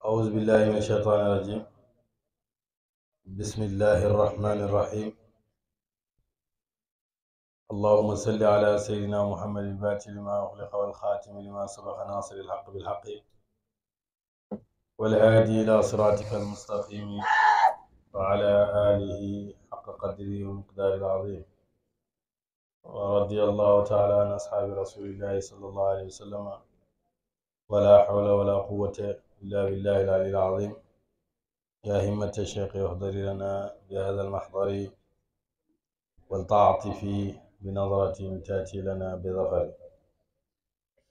أعوذ بالله من الشيطان الرجيم. بسم الله الرحمن الرحيم. اللهم صل على سيدنا محمد الفاتح لما أغلق والخاتم لما سبق ناصر الحق بالحق والهادي إلى صراطك المستقيم وعلى آله حق قدره ومقداره العظيم. ورضي الله تعالى عن أصحاب رسول الله صلى الله عليه وسلم ولا حول ولا قوة إلا بالله العلي العظيم. يا همة الشيخ احضر لنا بهذا المحضر والتعاطف بنظرة تأتي لنا بظفر.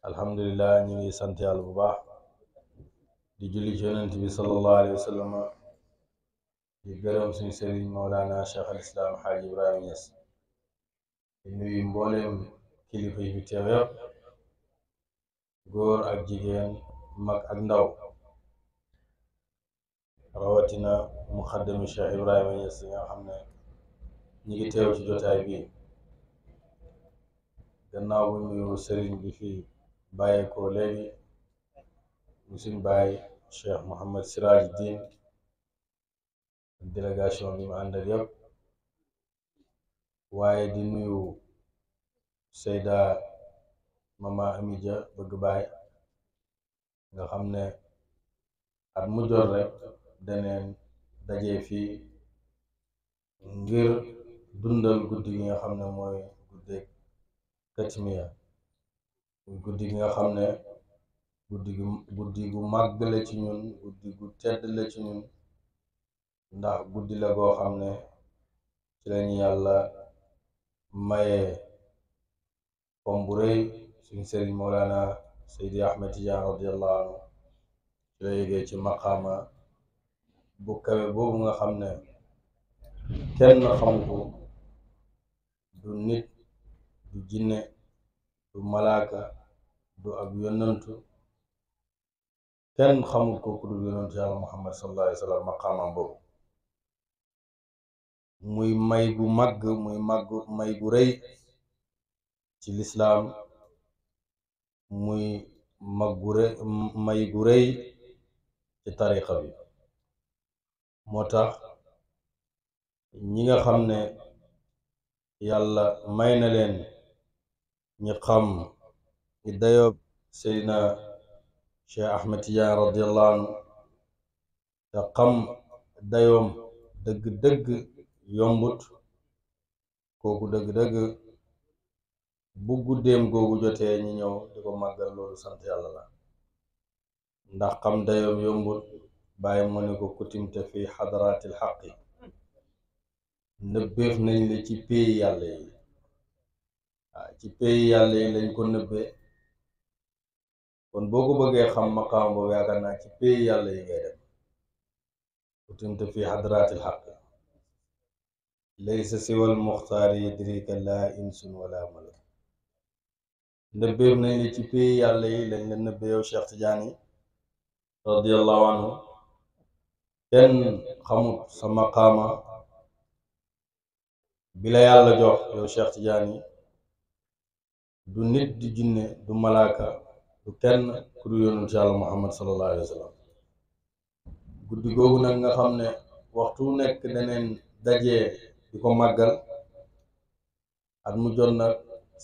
الحمد لله نيجي سنتي على الباح di julli ci yonent bi sallallahu alayhi wa sallam di gërëm suñu sëriñ Mawlana Cheikh al Islam Xaaji Ibrahima Niass di nuyu mbooleem kilifa yi fi teew yëpp góor ak jigéen mag ak ndaw rawatina muxaddami Cheikh Ibrahima Niass nga xam ne ñi ngi teew ci jotaay bi gannaaw bu nuyu sëriñ bi fi bàyyeekoo léegi mu suñ bàyyi Cheikh Mouhamed Siraj Din délégation bi mu àndal yëpp waaye di nuyu Seyda Mama Amidia bëgg baay nga xam ne at mu jot rek daneen dajee fii ngir dundal guddi gi nga xam ne mooy guddeeg Katmiya guddi gi nga xam ne guddi gu màgg la ci ñun guddi gu tedd la ci ñun ndax guddi la goo xam ne ci lañu yàlla maye pom bu rëy suñ sëriñ Mawlana Seydi Ahmed Tidiane radiyallahu anhu ci la yégee ci maqaama bu kawe boobu nga xam ne kenn xamu ko du nit du jinne du malaaka du ab yonantu kenn xamul ko ku dul yonantu yàlla Muhammad sallallahu alayhi wa sallam maqaamam boobu muy may gu màgg muy may gu rëy ci lislaam muy may gu rëy ci tariqa bi moo tax ñi nga xam ne yàlla may na leen ñi xam ñi dayoob Seydina Cheikh Ahmed Tidiane radiyallahu anhu te xam dayoom dëgg-dëgg yombut kooku dëgg-dëgg bu guddeem googu jotee ñi ñëw di ko màggal loolu sant yàlla la ndax xam dayoom yombut bàyyi mu ne ko kutimte fi xadaraatil xaqi nëbbeef nañ la ci péeyi yàlla yi ci péeyi yàlla yi lañ ko nëbbee kon boo ko bëggee xam maqaam boobu yaakaar naa ci péeyi yàlla yi ngay dem kutimte fi xadaraatil xaqi laysa siwal muxtaari yadrika laa insun wala malak nëbbeef nañ la ci péeyi yàlla yi lañ la nëbbe yow Cheikh Tidiane radiyallahu anhu kenn xamut sa maqaama bi la yàlla jox yow Cheikh Tidiane du nit du jinne du malaaka du kenn ku du yonent yàlla Muhammad sallallahu alayhi wa sallam guddi googu nag nga xam ne waxtu nekk daneen dajee di ko màggal at mu jot nag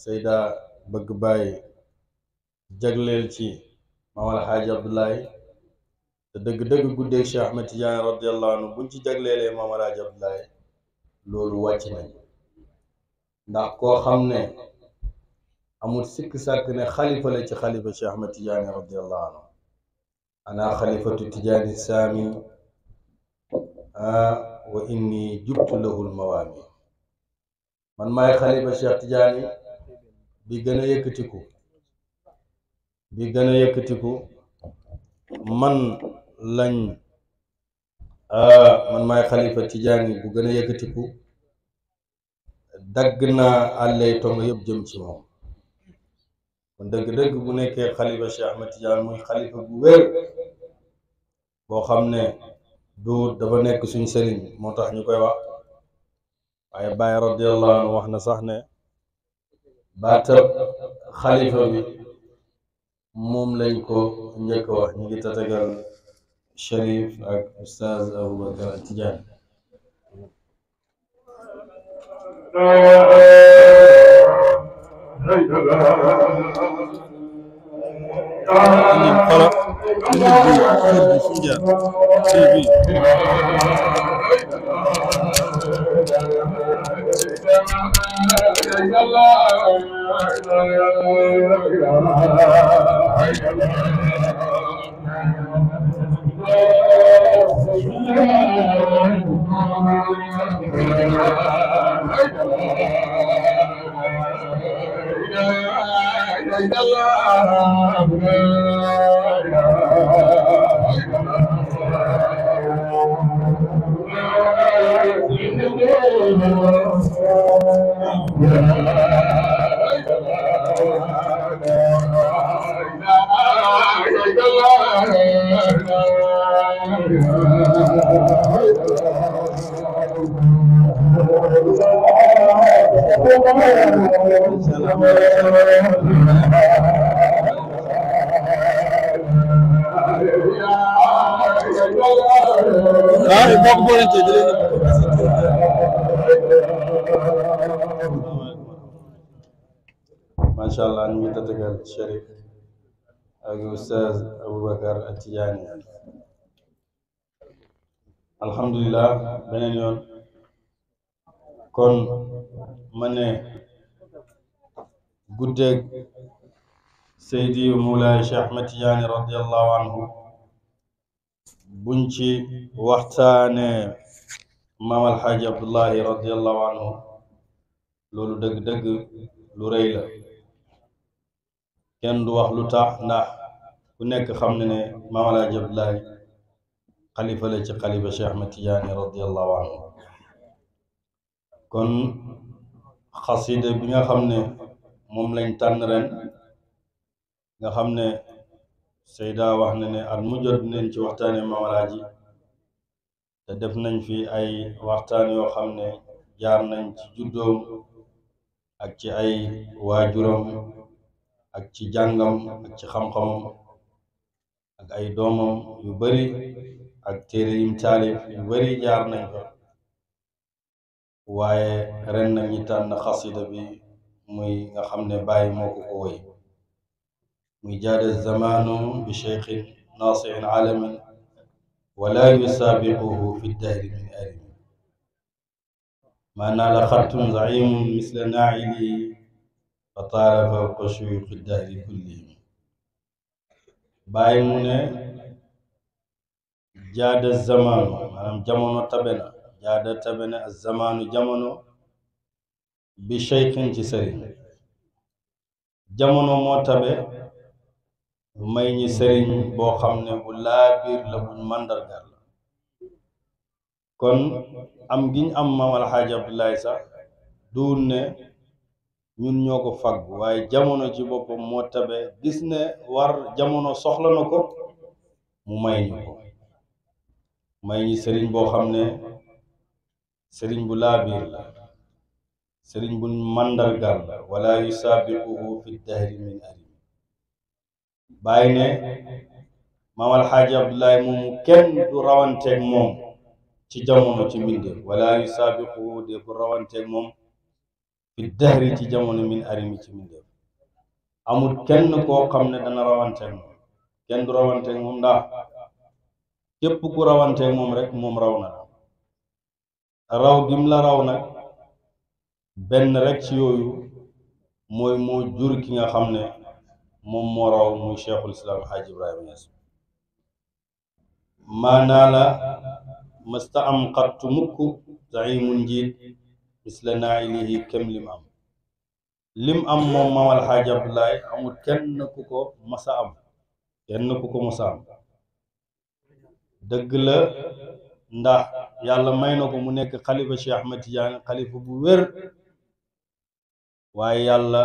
Seyda bëgg bàyyi jagleel ci Maam Alxaaji Abdoulaye te dëgg-dëgg guddeeg Cheikh Ahmed Tidiane radiyallahu anhu buñ ci jagleelee Maam Alxaaji Abdoulaye loolu wàcc nañ ndax koo xam ne amul sikk sàkk ne xalifa la ci xalifa Cheikh Ahmed Tidiane radiyallahu anhu ana xalifatu Tidiane saami wa inni jubtu lahul mawaami man maay xalifa Cheikh Tidiane bi gën a yëkkatiku man maay xalifa Tidiane bu gën a yëkkatiku dagg naa àllay tonga yëpp jëm ci moom kon dëgg-dëgg bu nekkee xalifa Cheikh Ahmed Tidiane muy xalifa bu wér boo xam ne du dafa nekk suñ sëriñ moo tax ñu koy wax waaye Baye radiyallahu anhu wax na sax ne baatab xalifa bi moom lañ ko njëkk wax ñu ngi tatagal Cherif ak Oustaz Aboubacar Tidiane. macha allah ñu ngi tëtëgal Cherif ak Oustaz Aboubacar Tidiane. alhamdulilah beneen yoon kon ma ne guddeeg Seydi Moulaay Cheikh Ahmed Tidiane radiallahu anhu buñ ci waxtaane maam alxaaji Abdullahi radiallahu anhu loolu dëgg-dëgg lu rëy la kenn du wax lu tax ndax ku nekk xam ne ne maam alxaaji Abdullahi xalifa la ci xalifa Cheikh Ahmed Tidiane radiallahu anhu kon xasida bi nga xam ne moom lañ tànn ren nga xam ne Seyda wax na ne at mu jot nañ ci waxtaane maam alxaaji te def nañ fi ay waxtaan yoo xam ne jaar nañ ci juddoom ak ci ay waajuram ak ci jàngam ak ci xam-xamam ak ay doomam yu bari ak téere yim taalif yu bari jaar nañ ko waaye ren nañu tànn xasida bi muy nga xam ne bàyyi moo ko ko woy muy jaada zamaanu bi cheikhin naasihin alamin wala yusaabiquhu fi dahri min arimi ma naala xattun zaimun misla naili fa taara fawqa shuyuqi dahri kullihim bàyyi mu ne jaada zamaanu maanaam jamono tabena jaada tabena az zamaanu jamono bi cheikhin ci sëriñ jamono moo tabe may ñi sëriñ boo xam ne bu laa biir la buñ màndargal la kon am giñ am maam alxaaji Abdullahi sax duul ne ñun ñoo ko fagg waaye jamono ci boppam moo tabe gis ne war jamono soxla na ko mu may ñu ko may ñi sëriñ boo xam ne sëriñ bu laa biir la sëriñ buñ màndargal la wala yusaabiquhu fi dahri min arim bàyyi ne maam alxaaji Abdullahi moomu kenn du rawanteeg moom ci jamono ci mbindeef wala yusaabiquhu defu rawanteeg moom fi dahri ci jamono min arimi ci mbindeef amul kenn koo xam ne dana rawanteeg moom kenn du rawanteeg moom ndax képp ku rawanteeg moom rek moom raw na raw gim la raw nag benn rek ci yooyu mooy moo jur ki nga xam ne moom moo raw muy cheikhul islam Haaji Ibrahima Niass maanaa la mësta am xattu mukk zaimul njiit misla nailihi kem lim am moom maam alxaaji Abdullahi amul kenn ku ko masa am dëgg la ndax yàlla may na ko mu nekk xalifa Cheikh Ahmed Tidiane xalifa bu wér waaye yàlla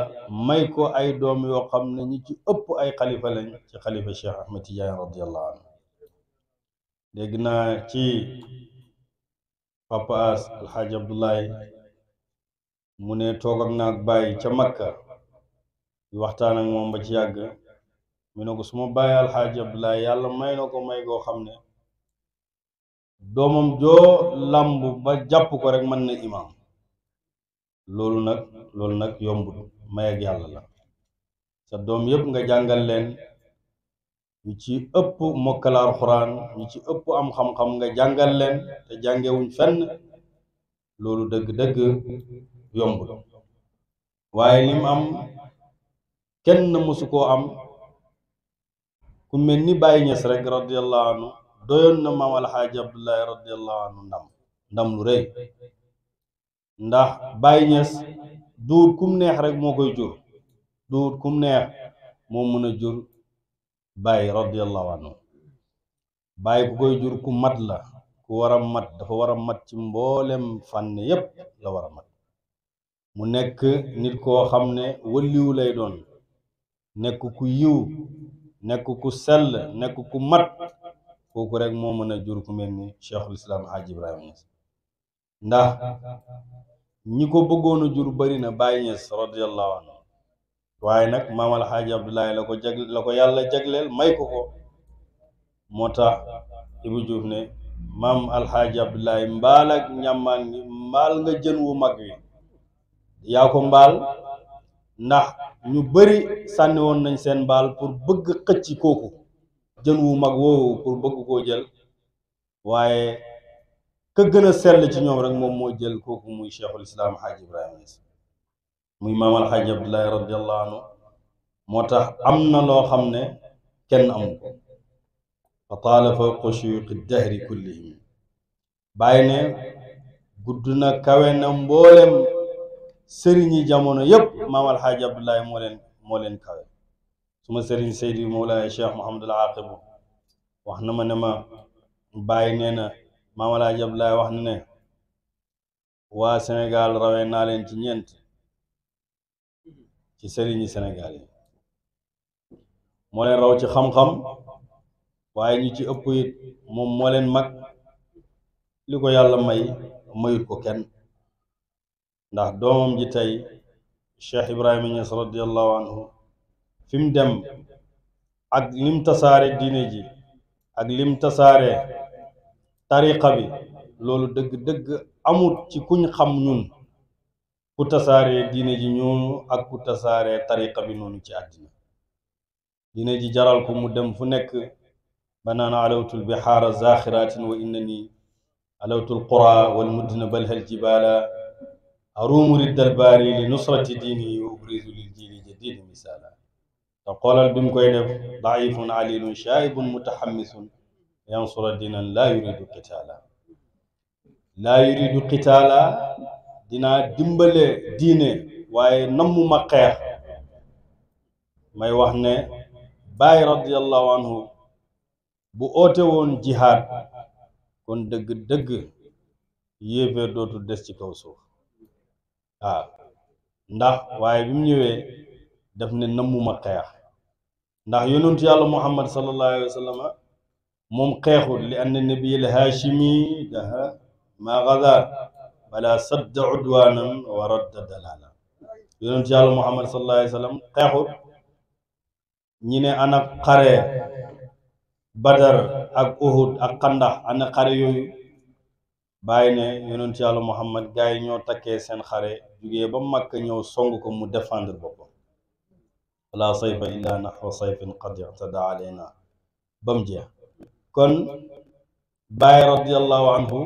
may ko ay doom yoo xam ne ñi ci ëpp ay xalifa lañ ci xalifa Cheikh Ahmed Tidiane radiallahu anhu dégg naa ci papa as alxaaji Abdullahi mu ne toog ak naag bàyyi ca Makka yu waxtaan ak moom ba ci yàgg mu ne ko su ma bàyyi alxaaji Abdullahi yàlla may na ko may goo xam ne doomam joo làmb ba jàpp ko rek mën na imaam. loolu nag yombut, may ak yàlla la. sa doom yépp nga jàngal leen, ñu ci ëpp mokkal alxuraan, ñu ci ëpp am xam-xam nga jàngal leen te jàngewuñ fenn, loolu dëgg-dëgg yombut. waaye lim am kenn mësu koo am. ku mel ni Baye Niass rek radiyallahu anhu doyoon na maam alxaaji Abdullahi radiyallahu anhu ndam lu rëy, ndax Baye Niass duut kum neex rek moo koy jur, duut kum neex moo mën a jur Baye radiyallahu anhu. Baye ku koy jur ku mat la, ku war a mat, dafa war a mat ci mboolem fànn yépp la war a mat. mu nekk nit koo xam ne wëlliwu lay doon, nekk ku yiw, nekk ku sell, nekk ku mat. kooku rek moo mën a jur ku mel ni cheikhul islam Hadji Ibrahima Niass. ndax ñi ko bëggoon a jur bari na Baye Niass radiyallahu anhu, waaye nag maam alxaaji Abdoulaye la ko yàlla jagleel may ko ko. moo tax Ibou Diouf ne maam alxaaji Abdoulaye mbaal ak ñàmmaan ngi mbaal nga jën wu mag wi yaa ko mbaal. ndax ñu bari sànni woon nañ seen mbaal pour bëgg xëcc kooku jën wu mag woowu pour bëgg koo jël, waaye ka gën a sell ci ñoom rek moom moo jël kooku muy cheikhul islam Hadji Ibrahima Niass, muy maam alxaaji Abdoulaye radiyallahu anhu. moo tax am na loo xam ne kenn amu ko. fa taala fawqa shuyuqi dahri kullihim. bàyyi ne gudd na kawe na mboolem sëriñi jamono yépp maam alxaaji Abdoulaye moo leen kawe. suma sëriñ Seydi Mawlaay Cheikh Mouhamadul Aqibu wax na ma ne ma bàyyi nee na maam alxaaji Abdoulaye wax na ne waa Sénégal rawee naa leen ci ñeent ci sëriñi Sénégal yi. moo leen raw ci xam-xam, waaye ñu ci ëpp it moom moo leen mag. li ko yàlla mayut ko kenn, ndax doomam ji tey Cheikh Ibrahima Niass radiyallahu anhu fi mu dem ak lim tasaare diine ji ak lim tasaare tariqa bi, loolu dëgg-dëgg amut ci kuñ xam ñun ku tasaare diine ji ñoonu ak ku tasaare tariqa bi noonu ci àddina. diine ji jaral ko mu dem fu nekk ba naan alawtul bihaara zaxiratin wa innani alawtul qura wal mudna balhal jibala aruumu riddal baari li nusrati diini wa ubrizu lil jiili jadidi misaala. te xoolal bi mu koy def daifun alilun shaibun mutahammisun yansura diinan laa yuridu qitaala dinaa dimbale diine waaye nammuma xeex. may wax ne Baay radiyallahu anhu bu oote woon jihaad kon dëgg-dëgg yéeféer dootul des ci kaw suuf. waaw ndax waaye bi mu ñëwee daf ne nammuma xeex, ndax yonentu yàlla Muhammad sallallahu alayhi wa sallam moom xeexul li anna nabiyal haashimi daha ma gada bala sadda udwanan wa radda dalala. yonentu yàlla Muhammad sallallahu alayhi wa sallam xeexul. ñi ne ana xare Badar ak Uhud ak Xandax ana xare yooyu. bàyyi ne yonent yàlla Muhammad gaa yi ñoo takkee seen xare jugee ba Makka ñëw song ko mu défendre boppam. wala sayfa illa nahwa sayfin qad i'tada alayna ba mu jeex. kon Baay radiyallahu anhu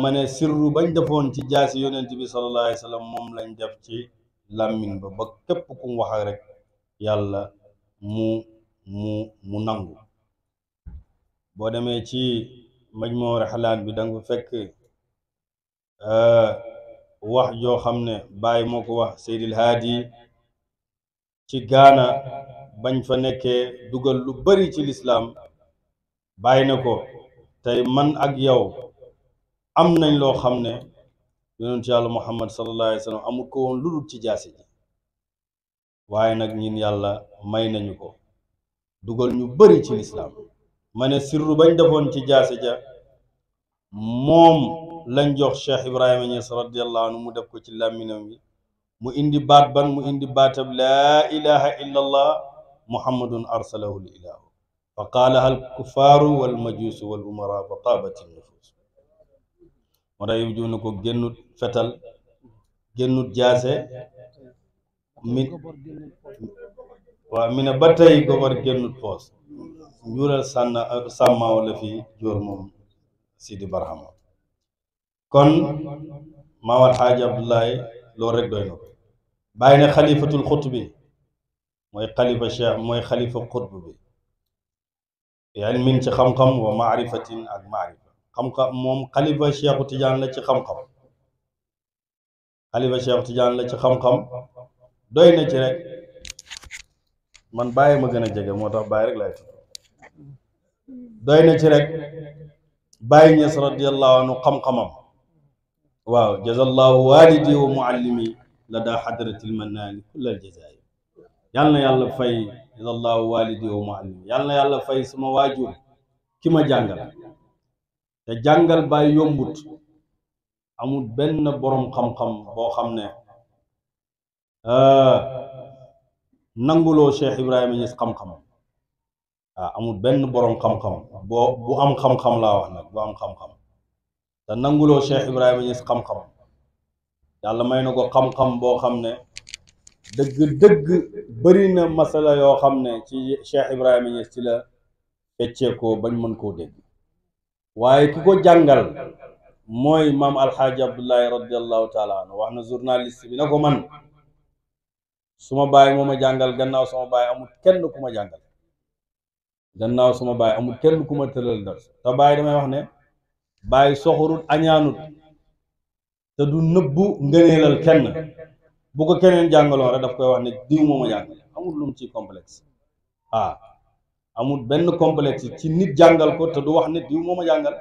ma ne sirru bañ defoon ci jaasi yonent bi sallallahu alayhi wa sallam moom lañ def ci làmmiñ ba képp ku mu wax rek yàlla mu nangu. boo demee ci majmuu rihalaat bi danga fa fekk wax joo xam ne Baay moo ko wax Seydil Haadi ci Gaana bañ fa nekkee dugal lu bari ci lislaam. Baay na ko tey man ak yow am nañ loo xam ne yonentu yàlla Muhammad sallallahu alayhi wa sallam amul ko woon lu dul ci jaasi ji, waaye nag ñin yàlla may nañu ko dugal ñu bari ci lislaam. ma ne sirru bañ defoon ci jaasi ja moom lañ jox Cheikh Ibrahima Niass radiyallahu anhu mu def ko ci làmminam wi, mu indi baat ban mu indi baatab laa ilaha illa allah muhammadun arsalahu l ilahu. fa qaalaha alkuffaaru walmajuusu wal umara fa taabat nufus. moo tax Ibou Diouf ne ko génnut fetal génnut jaase mi waaw mi ne ba tey gobar génnut poos njuural sàmmaaw la fi jóor moom Sidi Barhama. kon maam alxaaji Abdoulaye loolu rek doy na ko. bàyyi ne xalifatul xutbi mooy xalifa cheikh mooy xalifa xutb bi ilmin ci xam-xam wa maarifatin ak maarifa xam-xam moom xalifa cheikhu Tidiane la ci xam-xam xalifa cheikhu Tidiane la ci xam-xam doy na ci rek man bàyyi ma gën a jege moo tax bàyyi rek lay tudd doy na ci rek bàyyi ñes radiallahu anhu xam-xamam waaw jazallahu walidi wa muallimi la daa xadratil mannaani kullal jazaay yàlla na yàlla fay jazallahu walidi wa muallimi yàlla na yàlla fay sama waajur ki ma jàngal te jàngal bàyyi yombut amul benn boroom xam-xam boo xam ne nanguloo Cheikh Ibrahima Niass xam-xamam waaw amul benn boroom xam-xam bu am xam-xam laa wax nag bu am xam-xam te nanguloo Cheikh Ibrahima Niass xam-xamam yàlla may na ko xam-xam boo xam ne dëgg-dëgg bëri na masala yoo xam ne ci Cheikh Ibrahima Niass ci la fecceekoo bañ mën koo dégg waaye ki ko jàngal mooy maam alxaaji Abdoulaye radiallahu taala anhu wax na journaliste bi na ko man suma baay moo ma jàngal gannaaw sama baay amul kenn ku ma jàngal gannaaw sama baay amul kenn ku ma tëral dars te baay damay wax ne baay soxorut añaanut te du nëbbu ngëneelal kenn bu ko keneen jàngaloon rek daf koy wax ne diw moo ma jàngal amul lu mu ci complexe amul benn complexe ci nit jàngal ko te du wax ne diw moo ma jàngal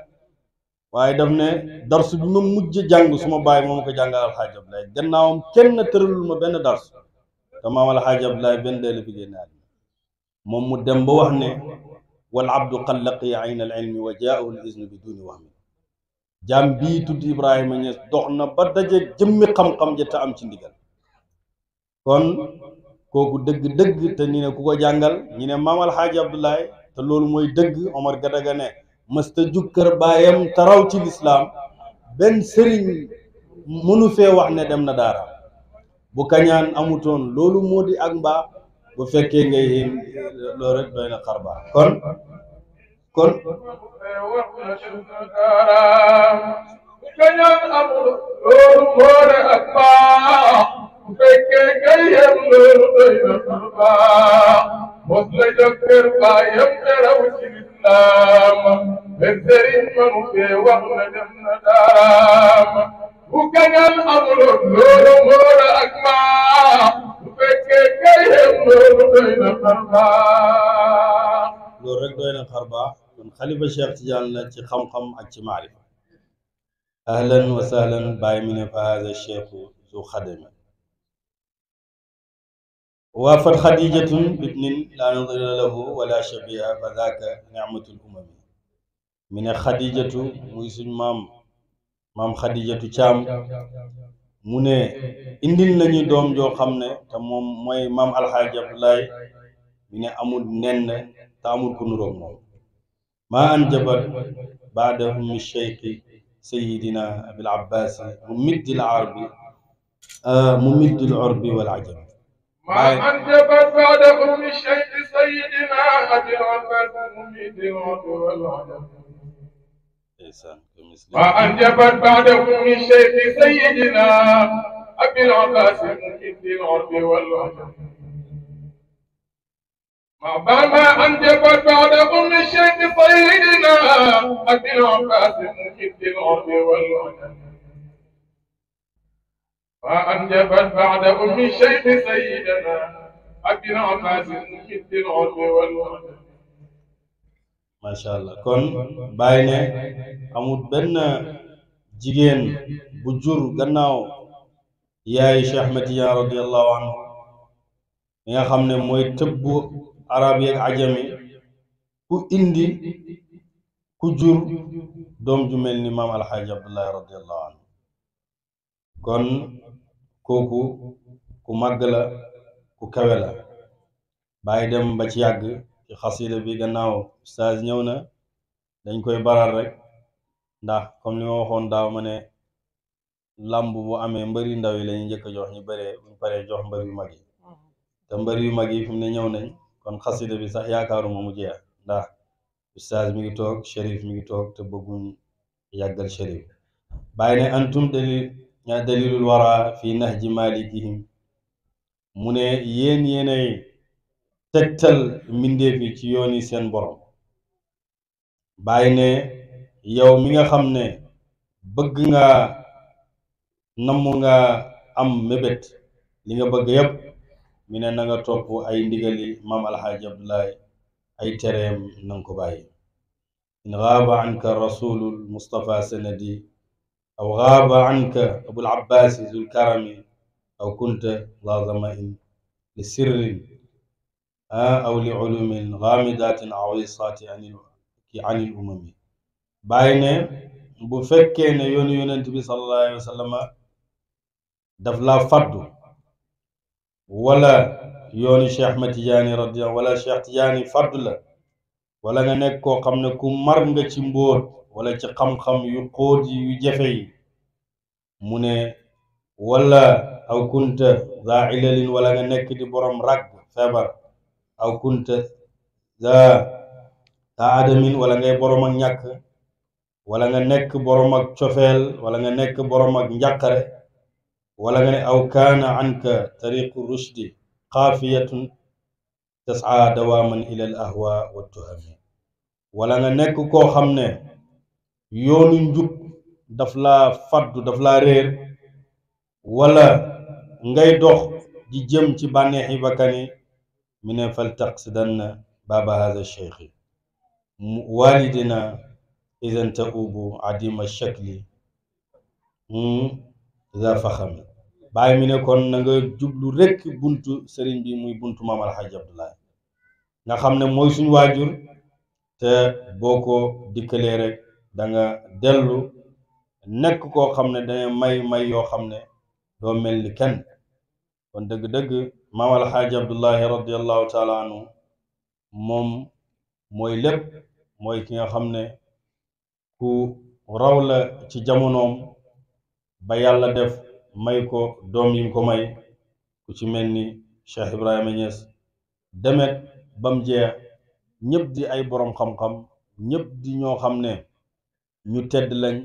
waaye daf ne darsu bi ma mujj jàng suma baay moo ma ko jàngal alxaaji Abdoulaye gannaawam kenn tëralul ma benn darsu te maam alxaaji Abdoulaye benn dee la fi génne àddina moom mu dem ba wax ne wal abdu qad laqiya ayna al ilmi wa jaahu al iznu bi duni wahmi jaam bii tudd Ibrahima Niass dox na ba daje jëmmi xam-xam ja te am ci ndigal kon kooku dëgg-dëgg te ni ne ku ko jàngal ñi ne maam alxaaji Abdoulaye te loolu mooy dëgg Omar Gadaga ne mësta jug kër baayam taraw ci lislaam benn sëriñ mënu fee wax ne dem na daara bu kañaan amutoon loolu moo di ak mbaa bu fekkee ngay loolu rek doy na xar baax kon wax na daara bu kañaan amul loolu moo di ak mbaa bu fekkee ngay loolu doy na xar baax mos la jóg kër baayam taraw ci lislaam benn sëriñ mënu fee wax na dem na daaraam bu kañaan amuloon loolu moo la ak maa bu fekkee kay loolu doy na xar baax loolu rek doy na xar baax kon xalifa Cheikh Tidiane la ci xam-xam ak ci maarifa ahlan wa sahlan bàyyi mi ne fa haza cheikhu zu xadami waafat xadijatun bibnin laa nadira lahu wala shabiha fa daaka nicmatul umami mi ne xadijatu muy suñ maam xadijatu caam mu ne indil nañu doom joo xam ne te moom mooy maam alxaaji Abdoulaye mi ne amul nenn te amul ku nuroog moom maa anjabat baada ummi cheikhi sayidina abil abbaasi mu middil urbi wal ajami ما أنجبت بعد أم الشيخ سيدنا أبي العباس مميت العرب والعجم ما أنجبت بعد أم الشيخ سيدنا أبي العباس مميت العرب والعجم ما أنجبت بعد أم الشيخ سيدنا أبي العباس مميت العرب والعجم فأنجبت بعد أم الشيخ سيدنا أبي العباس مجد العرب والوحدة ما شاء الله kon bàyyi ne amul benn jigéen bu jur gannaaw yaay Cheikh Ahmed Tidiane radiyallahu anhu mi nga xam ne mooy tëbbu arab yi ak ajami ku indi ku jur doom ju mel ni maam alxaaji Abdoulaye radiyallahu anhu kon kooku ku màgg la ku kawe la bàyyi dem ba ci yàgg ci xasida bi gannaaw ustaaz ñëw na dañ koy baral rek ndax comme li ma waxoon daaw ma ne làmb bu amee mbëri ndaw yi lañuy njëkk a jox ñu bëree buñ paree jox mbër yu mag yi te mbër yu mag yi fi mu ne ñëw nañ kon xasida bi sax yaakaaruma mu jeex ndax ustaaz mi ngi toog shérif mi ngi toog te bëgguñ yàggal shérif bàyyi ne antum dalilul wara fi nahji malikihim mu ne yéenay tegtal mbindeef yi ci yooni seen borom bàyyi ne yow mi nga xam ne bëgg nga namm nga am mébét li nga bëgg yépp mi ne na nga topp ay ndigali maam alxaaji abdullahi ay tereem nanga ko bàyyi in gaaba anka rasulul mustafa sanadi aw gaaba anka abul abbaasi zul karami aw kunta lazamain li sirrin aw li ulumin gaamidatin awisaati anil umami bàyyi ne bu fekkee ne yoonu yonent bi sallallahu alayhi wa sallam daf laa faddu wala yoonu Cheikh Ahmed Tidiane radiyallahu wala Cheikh Tidiane faddu la wala nga nekk koo xam ne ku mar nga ci mbóot wala ci xam-xam yu xóot yi yu jafe yi mu ne wala aw kunta za ilalin wala nga nekk di borom rag feebar aw kunta za adamin wala ngay borom ak ñàkk wala nga nekk borom ak cofeel wala nga nekk borom ak njàqare wala nga ne aw kaana anka tariqu rushdi xaafiyatun tas'a dawaman ila al ahwa wa tuhami wala nga nekk koo xam ne yoonu njub daf laa faddu daf laa réer wala ngay dox di jëm ci bànneexi bakkani mi ne fal taqsidanna baaba hada cheikhi walidina idan taubu adima shakli za faxami bàyyi mi ne kon na nga jublu rekk buntu sëriñ bi muy buntu maam alxaaji abdullahi nga xam ne mooy suñu waajur te boo ko dikkalee rek da nga dellu nekk koo xam ne dana may yoo xam ne doo mel ni kenn kon dëgg-dëgg maam alxaaji abdullahi radiallahu taala anhu moom mooy lépp mooy ki nga xam ne ku raw la ci jamonoom ba yàlla def may ko doom yi ko may ku ci mel ni Cheikh Ibrahima Niass demet bam jeex ñëpp di ay boroom xam-xam ñëpp di ñoo xam ne ñu tedd lañ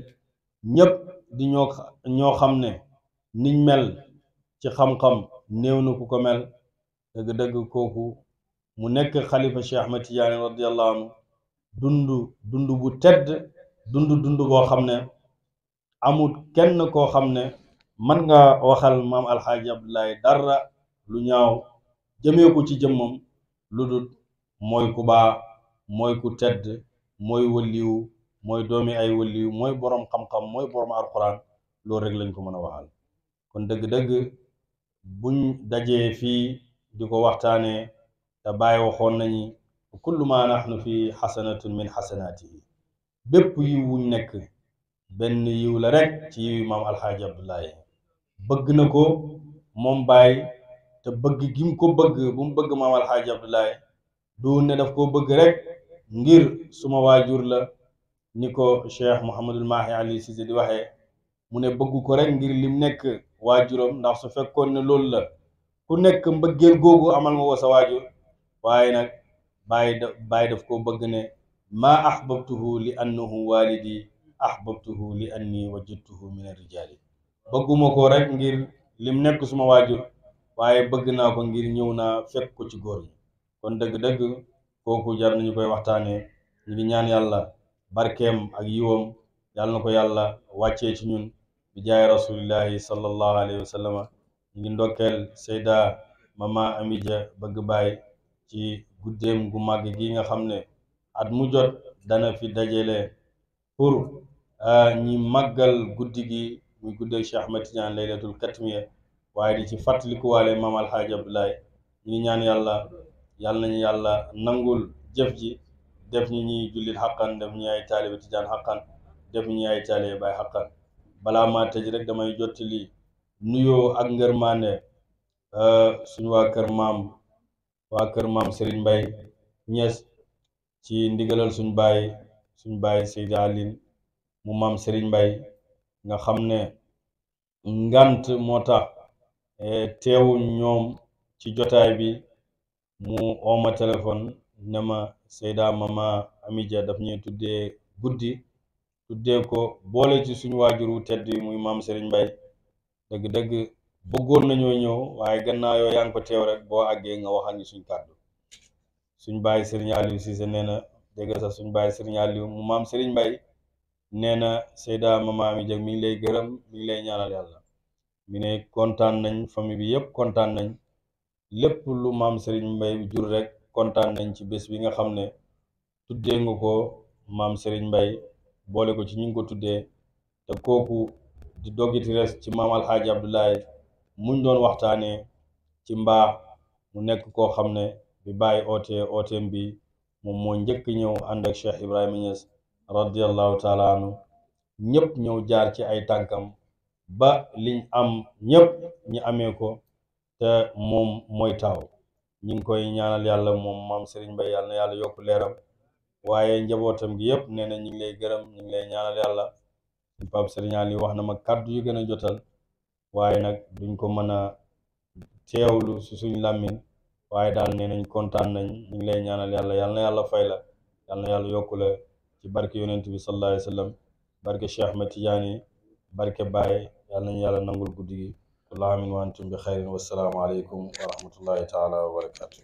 ñëpp di ñoo xam ne niñ mel ci xam-xam néew na ku ko mel dëgg-dëgg kooku mu nekk xalifa Cheikh Ahmed Tidiane radiallahu anhu dund bu tedd dund boo xam ne amul kenn koo xam ne mën nga waxal maam alxaaji abdullahi dara lu ñaaw jëmee ko ci jëmmam lu dul mooy ku baax mooy ku tedd mooy waliyu mooy doomi ay waliyu mooy boroom xam-xam mooy boroom alquran loolu rek lañ ko mën a waxal kon dëgg-dëgg buñ dajee fii di ko waxtaanee te bàyyi waxoon nañu kullu ma nahnu fi xasanatun min xasanaatihi bépp yiw wuñ nekk benn yiw la rek ci yiw maam alxaaji abdullahi bëgg na ko moom Baay te bëgg gi mu ko bëgg bu mu bëgg maam alxaaji abdullahi du ne daf koo bëgg rek ngir suma waajur la ni ko cheikh Mouhamadul Mahi Ali Cissé di waxee mu ne bëgg ko rek ngir lim nekk waajuram ndax su fekkoon ne loolu la ku nekk mbëggeel googu amal nga ko sa waajur waaye nag Baay daf koo bëgg ne maa ahbabtuhu li annahu walidi ahbabtuhu li anni wajadtuhu min ar-rijaali bëgguma ko rek ngir lim nekk suma waajur waaye bëgg naa ko ngir ñëw naa fekk ko ci góor ñi kon dëgg-dëgg kooku jar nañu koy waxtaanee ñu ngi ñaan yàlla barkeem ak yiwam yàlla na ko yàlla wàccee ci ñun bi jaay rasulillahi sallallahu alayhi wa sallam ñu ngi ndokkeel Seyda Mama Amidia bëgg Baay ci guddeem gu màgg gi nga xam ne at mu jot dana fi dajale pour ñi màggal guddi gi muy guddeeg Cheikh Ahmed Tidiane laylatul katmiya waaye di ci fàttalikuwaale maam alxaaji abdullahi ñu ngi ñaan yàlla nañu yàlla nangul jëf ji def ñi ñuy jullit xaqan def ñi ay taalibe Tijaan xaqan def ñi ay taalibe Baay xaqan balaa maa tëj rek damay jottali nuyoo ak ngërmaande suñu waa kër maam Serigne Mbaye Ñas ci ndigalal suñ baay Seydi Alin mu maam Serigne Mbay nga xam ne ngant moo tax teewuñ ñoom ci jotaay bi mu ooma téléphone ne ma Seyda Mama Amidia daf ñuy tuddee guddi tuddee ko boole ci suñu waajur wu tedd yi muy maam Serigne Mbay dëgg-dëgg bëggoon nañoo ñëw waaye gannaaw yoo yaa ngi ko teew rek boo àggee nga waxal ñu suñ kàddu suñ baay Serigne Aliou Cissé nee na dégg sax suñ baay Serigne Aliou mu maam Serigne Mbay nee na Seyda Mama Amidia mi ngi lay gërëm mi ngi lay ñaanal yàlla mi ne kontaan nañ famille bi yëpp kontaan nañ lépp lu maam Serigne Mbay jur rek kontaan nañ ci bés bi nga xam ne tuddee nga ko maam Serigne Mbay boole ko ci ñu ngi ko tuddee te kooku di doggiti res ci maam Alxaaji Abdoulaye muñ doon waxtaanee ci mbaax mu nekk koo xam ne bi bàyyi ooteem bi moom moo njëkk ñëw ànd ak Cheikh Ibrahima Niass radiallahu taala anhu ñëpp ñëw jaar ci ay tànkam ba liñ am ñëpp ñi amee ko te moom mooy taaw ñi ngi koy ñaanal yàlla moom maam Serigne Mbay yàlla na yàlla yokk leeram waaye njabootam gi yëpp nee na ñi ngi lay gërëm ñi ngi lay ñaanal yàlla Pape Serigne Aliou wax na ma kàddu yu gën a jotal waaye nag duñ ko mën a teewlu si suñ làmmiñ waaye daal nee nañ kontaan nañ ñu ngi lay ñaanal yàlla yàlla na yàlla fay la yàlla na yàlla yokku la ci barke yonent bi sallallahu alayhi wa sallam barke Cheikh Ahmed Tidiane barke Baye yàlla nañu yàlla nangul guddi gi kullu aamin wa antum bi xayrin wassalaamu aleykum wa rahmatullahi taala wa barakatuh